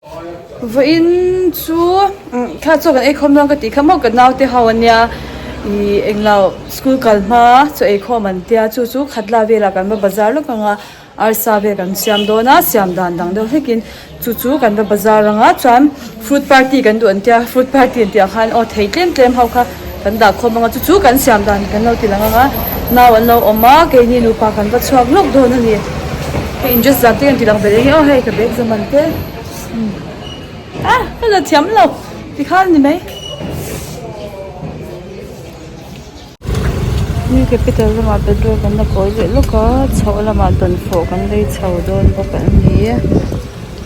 Vawiin chu kha chaw kan eikhawm dawn ka tih kha maw ka naute ho ania ih englo school kal hma chaw eikhawm an tia chu chu khatla velah kan va bazar lawk ang a arsa vel kan siam dawn a siam dan dang deuh hlekin chu chu kan va bazar ang a chuan fruit party kan duh an tia fruit party an tih ah khan aw thei tlem tlem ho kha kan dah khawm ang a chu chu kan siam dan kan lo ti lang ang a nau an lo awm a keini nupa kan va chhuak lawk dawn a ni hei in dress zan te kan ti lang ve leh nge aw hei ka bag zaman te. Ah ka la thiam lo tikhan ni mai. New capital lamah petrol kan la kawi leh lawk a chhoh lamah dawnfawh kan lei chho dawn bawk a ni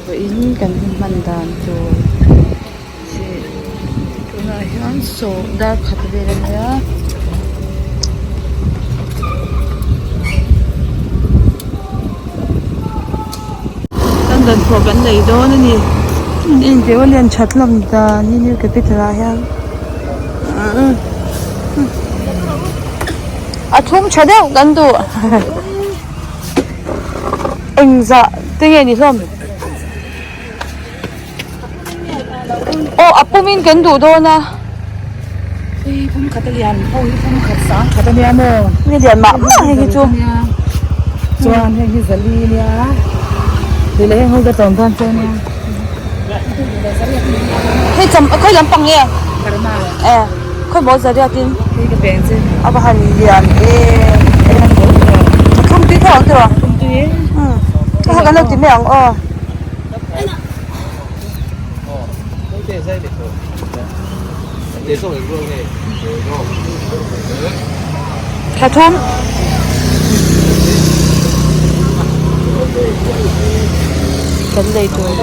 vawiin kan hun hman dan tur chih tunah hian saw dar khat vel a nia. Kan dawnfawh kan lei dawn a ni en teh aw lian that hlawm dan hi new capital ah hian a thum tha deuh kan duh engzah te nge ni hlawm. Aw a pumin kan duh dawn a. Hei pum khat a lian ho hi pum khat sang khat a nia maw. Ni lian mah mah hei hi chu. Chuan hei hi zali nia. Tih leh heng ho ka tawm dawn che nia. Hei cham khawi lampang nge? E khawi maw zariat in. Hei ka peng che. A va han lian em. A thlum tui tho ang tiraw? Thlum tui. Kha kan lo ti mai ang aw. Thla thum. Kan lei tur.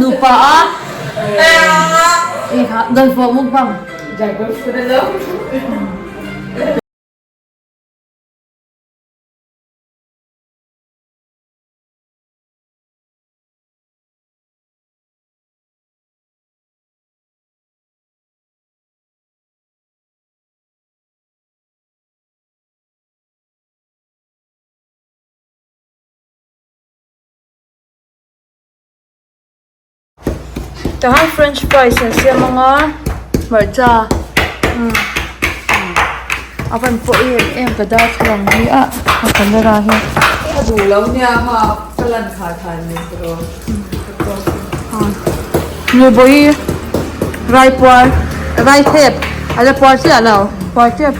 Nupa a dawnfawh mukbang. Tahan french fries an siam ang a hmarcha umm. A van pawh em em ka darthlalang hi a a camera hi. Ka duh lo nia ha ka lan thah thah ni tawh. Nubawi raipuar raithep a la puar chiah lo puar tep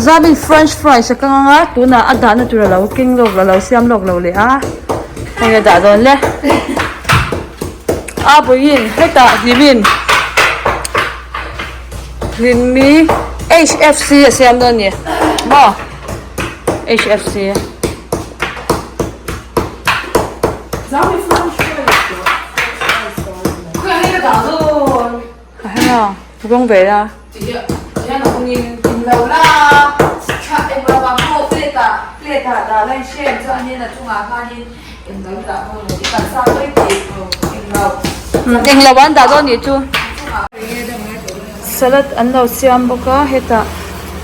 zamin french fries a kang anga tunah a dahna tur a lo keng lawk lo a lo siam lawk lo leh a heng a dah dawn le a vawiin hetah hlimin hlimmi H F C a siam dawn a ni maw H F C. Rawng ve la. Englo an dah dawn nih chu. Salad an lo siam bawk a hetah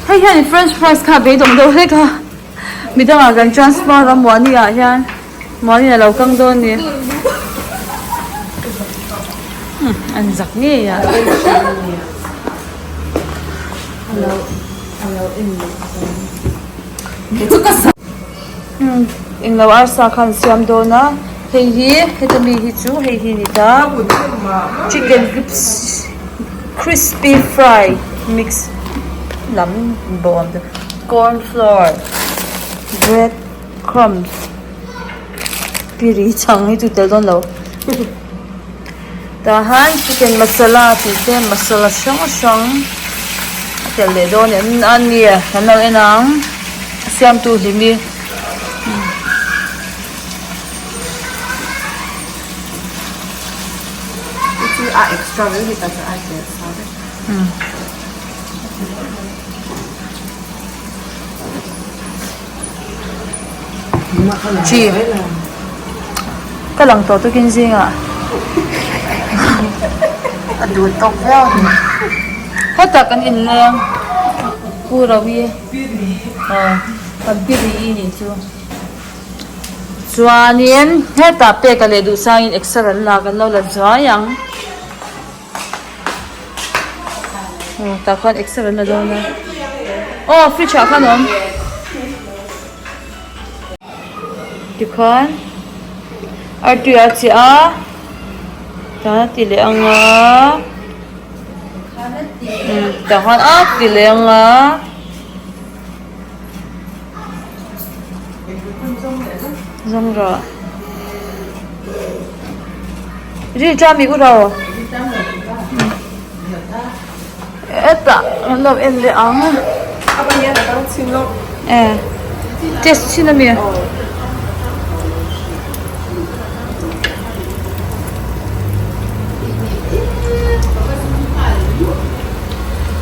hei hian french fries kha a beidawng deuh hlek a. Midangah kan transfer a Muani ah hian Muani a lo kang dawn ni an zak ngei a englo arsa khan siam dawn a hei hi heta mi hi chu hei hi ni ta chicken crispy fry mix lam bawm te. Corn flour, bread crumbs, piri chhang hi chu tel dawn lo. Tah hian chicken masala tih te masala hrang hrang a tel leh dawn a ni a kan lo en ang a siamtu hlim hi. Chi ka lang tawh tukin zingah a duh tawk viau a ni hetah kan inleng Pu Rawi aw kan pi Ri nih chu chuanin hetah peka leh duhsangin exer an la kan lo la zuai ang. Aw tah khan exer an la dawn a aw fridge ah khan a awm tikhuan artui a chiah a tah a ti leh ang a tah khan a ti leh ang a. Zawng rawh. Ri cha mi u ro. Eta an lo en leh ang. E test chin ami.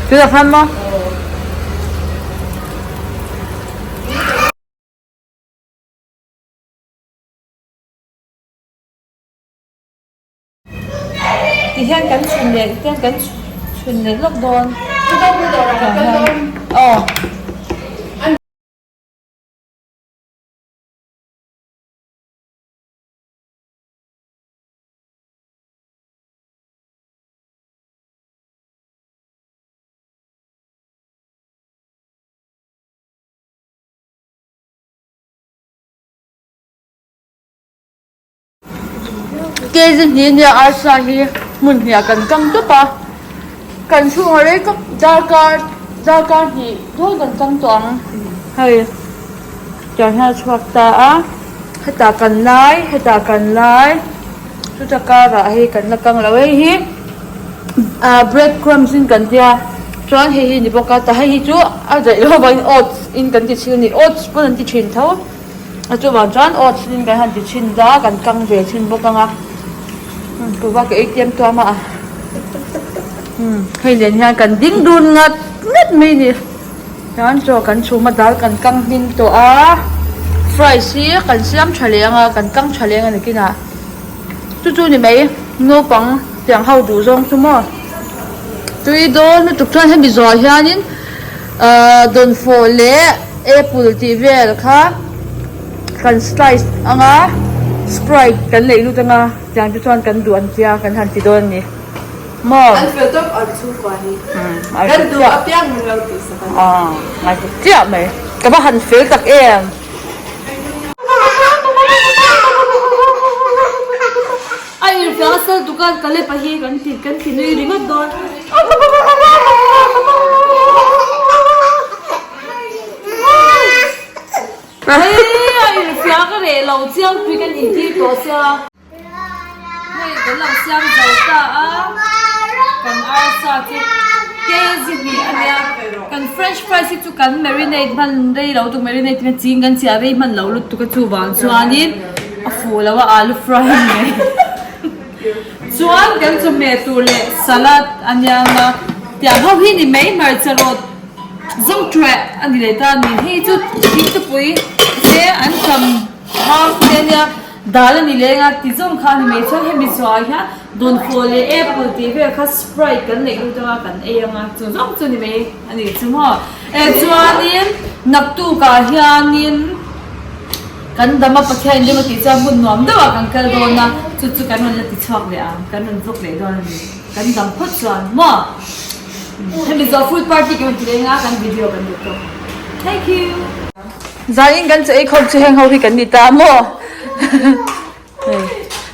Tuna khan maw? Ti hian kan chhun leh ti hian kan chhun leh lawk dawn aw. Kg hnih nia arsa hi hmun hniah kan kang tawp a, kan chhungah rei kawp darkar darkar hnih dawn kan kang tawh ang hei tiang hian a chhuak ta a hetah kan lai hetah kan lai chuta karah hei kan la kang lo hei hi ah bread crumbs in kan tia chuan hei hi a ni bawk a tah hei hi chu a daih loh avangin oats in kan ti thin a ni oats pawn an ti thin tho. A chuvang chuan oats in kan han ti thin a kan kang ve thin bawk ang a kuhva ka ei tiam tuam a hei nen hian kan ding dun ngat ngat mai a ni chuan chaw kan chhum a dal kan kang hmin tawh a fries hi kan siam tha leh ang a kan kang tha leh ang a nikinah chu chu ni mai naupang tiang ho duh zawng chu maw tui dawn lutuk chuan hemi zawh hianin ahh dawnfawh leh. Apple tih vel kha kan slice anga sprite kan neih lut anga tiang te chuan kan duh an tia kan han ti dawn a ni. Maw? An fel tawp an chhungkua hi. Kan duh apiang min lo tih sak a ni. Aw, ngaihtuah chiah mai. Ka va han fel tak em. A irhfiang a sal dukan ka lep a hi kan ti kan ti nui ringawt dawn. Hei a irhfiang ka reh lo chiang tui kan intir tawh sia. Hei kan lo siam zo ta a, kan arsa chu kg hnih a nia, kan french fries hi chu kan marinate hman rei lo tuk marinate hi ching kan chiah rei hman lo lutuk a chuvang chuanin a fuh lo a alu fry a ni mai chuan kan chawhmeh tur leh salad a nia nga tiang ho hi ni mai hmarcha rawt zawng teh a ni leh ta a ni hei chu thingtupui te an tam hang te a nia. Dal a ni leng a, ti zawng kha a ni mai chuan hemi chhuah ah hian dawnfawh leh apple tih vel kha sprite kan neih lut anga kan ei anga chu zawng chu a ni mai a ni chu maw. Eh chuanin naktuk ah hianin kan dam a Pathian in rem a tih chuan hmun nuam deuh ah kan kal dawn a chu chu kan rawn la ti chhuak leh ang kan rawn vlog leh dawn a ni kan dam phawt chuan maw. Hemi zawh fruit party kan rawn ti leng a kan video kan duh tawk thank you. Zanin kan chaw ei khawp chu heng ho hi kan ni ta maw? Hei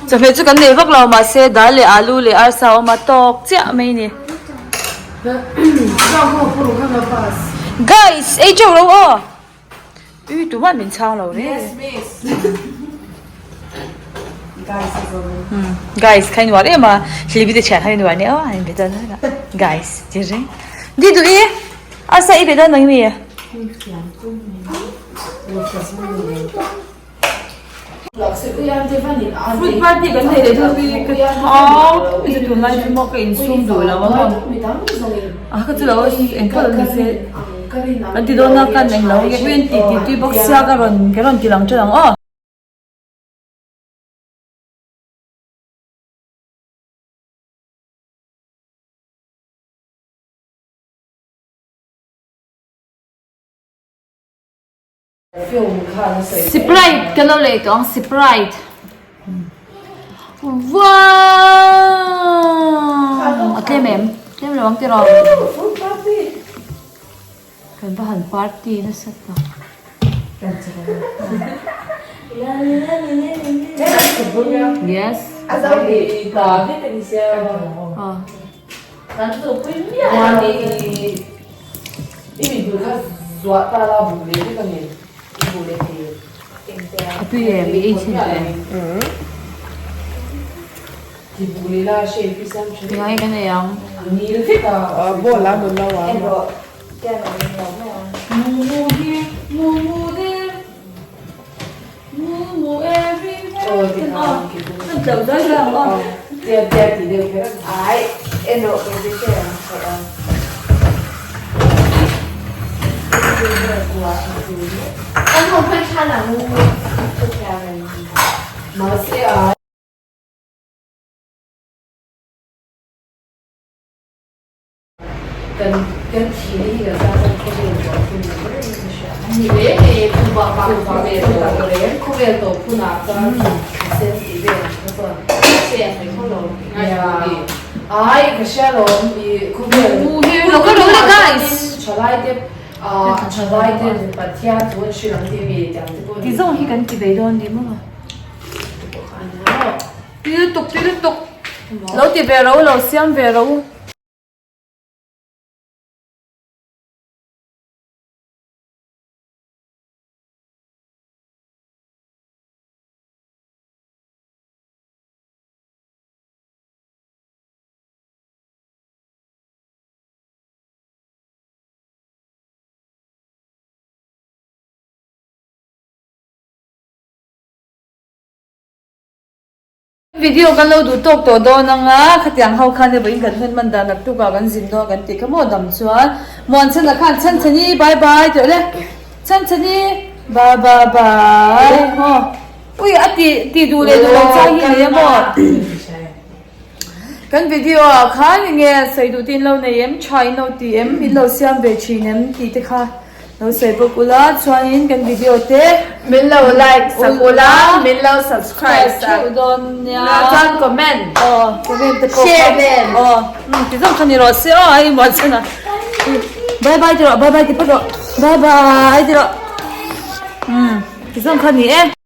chawhmeh chu kan nei vak lo mahse dal leh alu leh arsa a awm a tawk chiah mai ni. Guys ei teuh lo aw! Ui tumah min chhang lo reng. Guys kha i nuar em a Hlipi te thian kha i nuar nia aw a in be dawn a guys ti reng. Di duh i! Arsa i be dawn mai mi? Fruit party kan nei leh dawn hi ka thau mi chu tunlai chu maw ka insum duh lo a maw a ka chu lo eng kha lo ni se kan ti dawn a kan eng lo nge ui an ti ti tui bawk sia ka rawn ka rawn ti lang ṭan ang aw. Sprite kan lo lei tawh ang Sprite Wow A tlem em tlem lo ang tiraw Kan va han party nasa tak Yes Kan tawpui miah lo. I mit bul kha zuah ta la bu leh vek a ni. I bu leh thei. A tui em i ei chhin tawh em? Ti bu leh la shape i siam thin. Tingai kan ei ang. A ngil vek a. Ball a nun lo a. Mu mu hi mu mu there. Mu mu everywhere. Kan tlo zai zai ang aw. Tiat tiat ti deuh kher. Ai, en rawh ke te che ang che ang. An ho khan than ang mu mu. Mahse a. Kan kan thihna hi kan tan chuan khawvel tawp hun ni ber in ka hria. Ni ve ve khawvel tawp reng khawvel tawp hunah chuan a sen tih vel ang kha chuan se a sawi tho lo ai ka hria lawm i khawvel thalai te thalai ten Pathian thu an hrilh ang tih mi tiang te pawh Ti zawng hi kan ti ve dawn ni maw? Ti lutuk ti lutuk lo ti ve ro lo siam ve ro. Video kan lo duh tawk tawh dawn ang a, khatiang ho khan hei vawiin kan hun man dan naktuk ah kan zin dawn kan tih kha maw dam chuan Muanchhan ah khan Chhanchhani bye bye tih le Chhanchhani bye bye bye aw ui a tih tih duh leh duh lo chang hi nei a maw kan video ah khan enge sawi duh te in lo nei em tha in lo ti em in lo siam ve thin em tih te kha. Lo sawi bawk ula chuanin kan video te Min lo like sak ula, min lo subscribe sak theuh dawn nia. Chuan comment. Aw comment te pawh Share vel. Aw umm ti zawng kha ni rawh se aw hei muan chhan a. Bye bye ti rawh bye bye ti phawt rawh bye bye ti rawh umm ti zawng kha ni e.